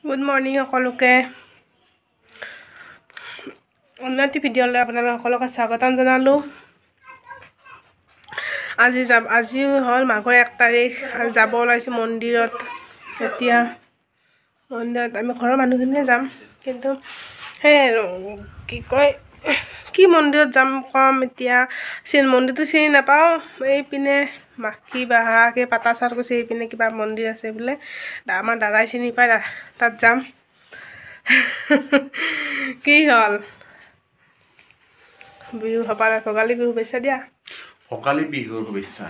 Good morning সকলোকে উন্নতি ভিডিঅ'লৈ আপোনালোক সকলোকে স্বাগতম জনালোঁ। আজি যাব, আজি হ'ল মাঘৰ 1 তাৰিখ। আজি যাব ওলাইছোঁ মন্দিৰত। এতিয়া মন্দিৰত আমি ঘৰৰ মানুহখিনিয়ে যাম, কিন্তু সেই আৰু কি কয় কি মন্দিৰত যাম কম এতিয়া মন্দিৰটো চিনি নাপাওঁ। এইপিনে মাখি বাহাকে পাতা চাৰ কৈছে, এইপিনে কিবা মন্দিৰ আছে বোলে, আমাৰ দাদাই চিনি পায়, তাত যাম। কি হ'ল বিহু সভা, ভোগালী বিহু শুভেচ্ছা দিয়া। ভোগালী বিহুৰ শুভেচ্ছা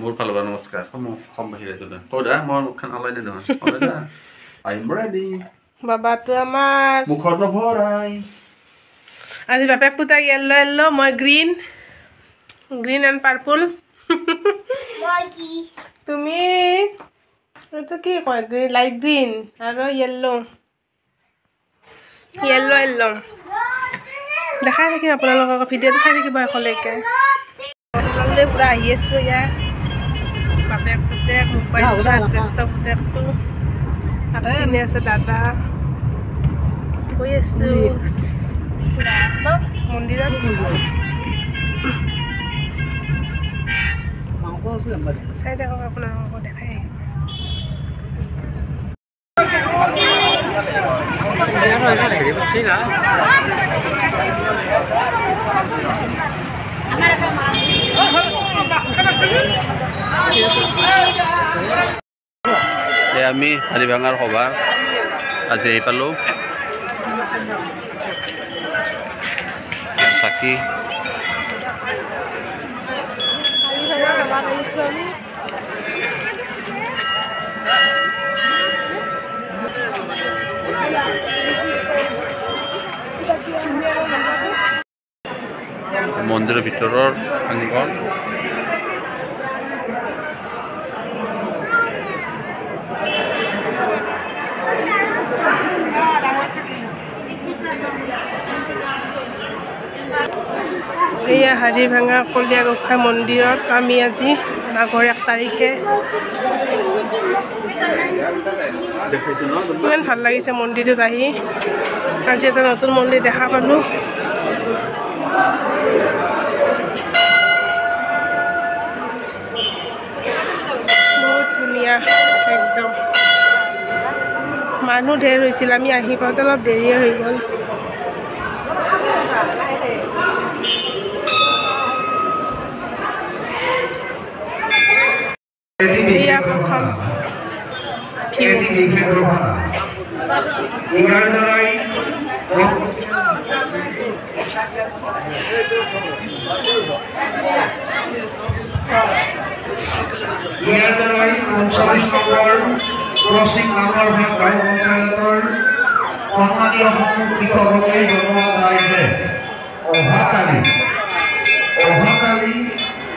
মোৰ ফালৰ পৰা, নমস্কাৰ সমূহ অসমবাসী ৰাইজলৈ। কওঁ মই মুখখন ওলাই দে নহয়, I am ready. বাবাটো আমাৰ মুখত নভৰাই। আজি বাপেক পুতাক য়েল্ল' য়েল্ল', মই গ্ৰীণ, গ্ৰীণ এণ্ড পাৰ্পল। তুমি এইটো কি কয়, গ্ৰীণ, লাইট গ্ৰীণ আৰু য়েল্ল', য়েল্ল' য়েল্ল'। দেখাই থাকিম আপোনালোকক, ভিডিঅ'টো চাই থাকিব শেষলৈকে। পূৰা আহি আছোঁ ইয়াত। বাপেক পুতেক, মোবাইল ব্যস্ত পুতেকটো, আগপিনে আছে দাদা। গৈ আছোঁ ন মন্দিৰত। চাই থাকক, আপোনালোকক দেখাই আহিম। আমি হাৰিভাঙাৰ সভাৰ আজি আহি পালোঁ। চাকি মন্দিৰৰ ভিতৰৰ প্ৰাংগণ। এয়া হাৰিভাঙা কলীয়া গোসাঁই মন্দিৰত আমি আজি মাঘৰ 1 তাৰিখে। ইমান ভাল লাগিছে মন্দিৰটোত আহি। আজি এটা নতুন মন্দিৰ দেখা পালোঁ। বহুত ধুনীয়া একদম। মানুহ ঢেৰ হৈছিল, আমি আহি পাওঁতে অলপ দেৰিয়ে হৈ গ'ল। এয়া প্ৰথম ইয়াৰ দ্বাৰাই 45 নম্বৰ ক্ৰচিং নামৰভাগ গাঁও পঞ্চায়তৰ সন্মানীয় সমূহ কৃষককে জনোৱা যায় যে অহাকালি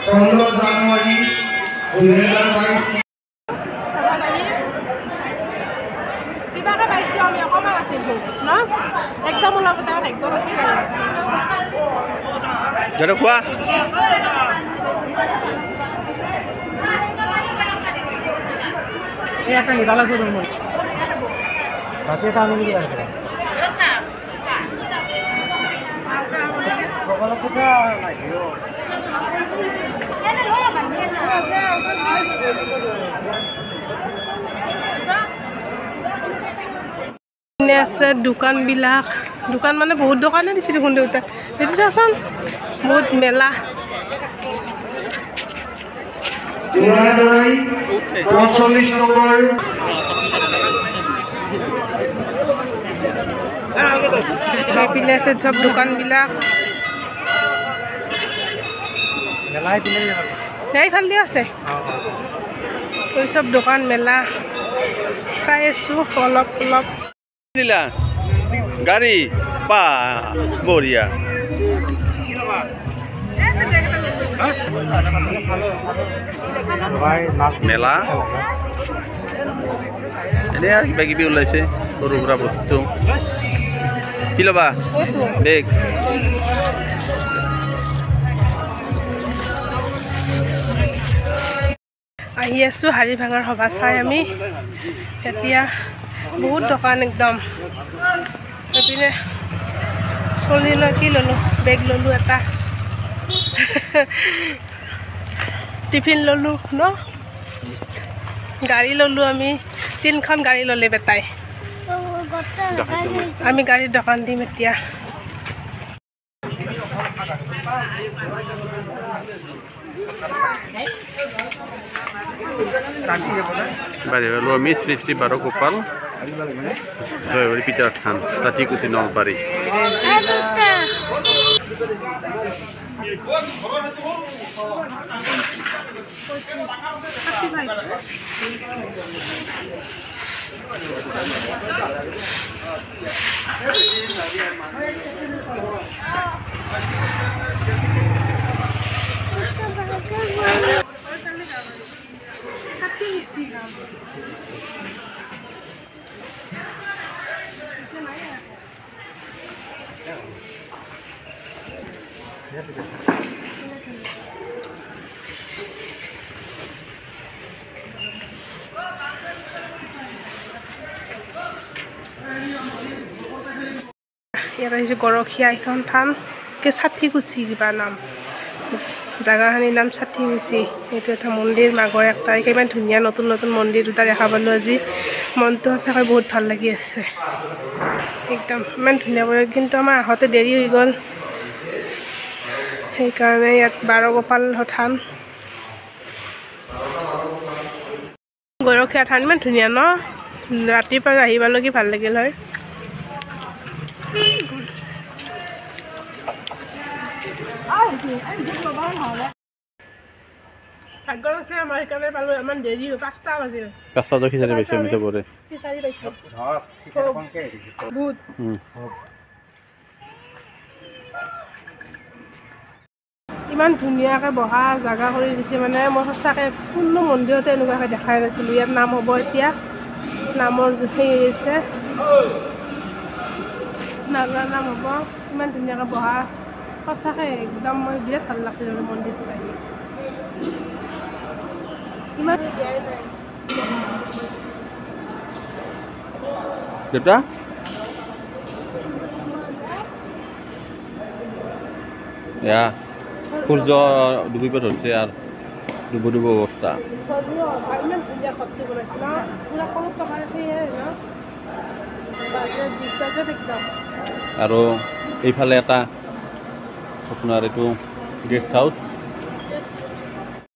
15 জানুৱাৰী 2022। কিবাকে পাইছোঁ আমি, অকণমান আছিল ন, একদম অলপ আছে, ভাগ্য নাছিল আৰু। খোৱা আছে দোকানবিলাক, দোকান মানে বহুত দোকানে দিছে দেখোন দেউতা। সেইটো চাচোন, বহুত মেলা। 45 নম্বৰ সেইপিনে আছে চব দোকানবিলাক, সেইফালে আছে এই চব দোকান মেলা। চাই আছোঁ অলপ অলপ। গাড়ী বা বঢ়িয়া। মেলা এনে আৰু কিবা কিবি ওলাইছে, সৰু সুৰা বস্তু। কি ল'বা বেগ? আহি আছোঁ হাৰিভাঙাৰ সভা চাই আমি। এতিয়া বহুত দোকান একদম। এইপিনে চলিলৈ কি ল'লোঁ, বেগ ল'লোঁ এটা, টিফিন ল'লোঁ ন, গাড়ী ল'লোঁ আমি, 3খন গাড়ী ল'লে বেটাই। আমি গাড়ীৰ দোকান দিম এতিয়া। আমি শ্ৰী শ্ৰী বাৰগোপাল জয়হৰি পিতাৰ থান, তাঁতিকুচি, নলবাৰী। ইয়াত আহিছোঁ গৰখীয়া এইখন থান, ষাঠিকুচি কিবা নাম, জাগাখিনিৰ নাম ষাঠিকুচি। এইটো এটা মন্দিৰ, মাঘৰ 1 তাৰিখে ইমান ধুনীয়া নতুন নতুন মন্দিৰ দুটা দেখা পালোঁ আজি। মনটো সঁচাকৈ বহুত ভাল লাগি আছে একদম, ইমান ধুনীয়া পৰে। কিন্তু আমাৰ আহোঁতে দেৰি হৈ গ'ল, সেইকাৰণে ইয়াত বাৰগোপাল থান, গৰখীয়া থান ইমান ধুনীয়া ন, ৰাতিপুৱা আহি পালোঁ কি ভাল লাগিল হয়। ভাগ্য আছে আমাৰ, সেইকাৰণে পালোঁ। ইমান দেৰি হ'ল, 5টা বাজিল। 5টা খিচাৰি পাইছোঁ আমি চবৰে। খিচাৰি পাইছোঁ বহুত। ইমান ধুনীয়াকৈ বহা জাগা কৰি দিছে, মানে মই সঁচাকৈ কোনো মন্দিৰতে এনেকুৱাকৈ দেখাই নাছিলোঁ। ইয়াত নাম হ'ব এতিয়া, নামৰ সেই হৈছে, নাম হ'ব, ইমান ধুনীয়াকৈ বহা, সঁচাকৈ একদম মই বিৰাট ভাল লাগিছিল মন্দিৰটো আহি। ইমান দেউতা এয়া সূৰ্য ডুবিব ধৰিছে আৰু ডুব ডুব অৱস্থা। আৰু এইফালে এটা আপোনাৰ এইটো গেষ্ট হাউচ।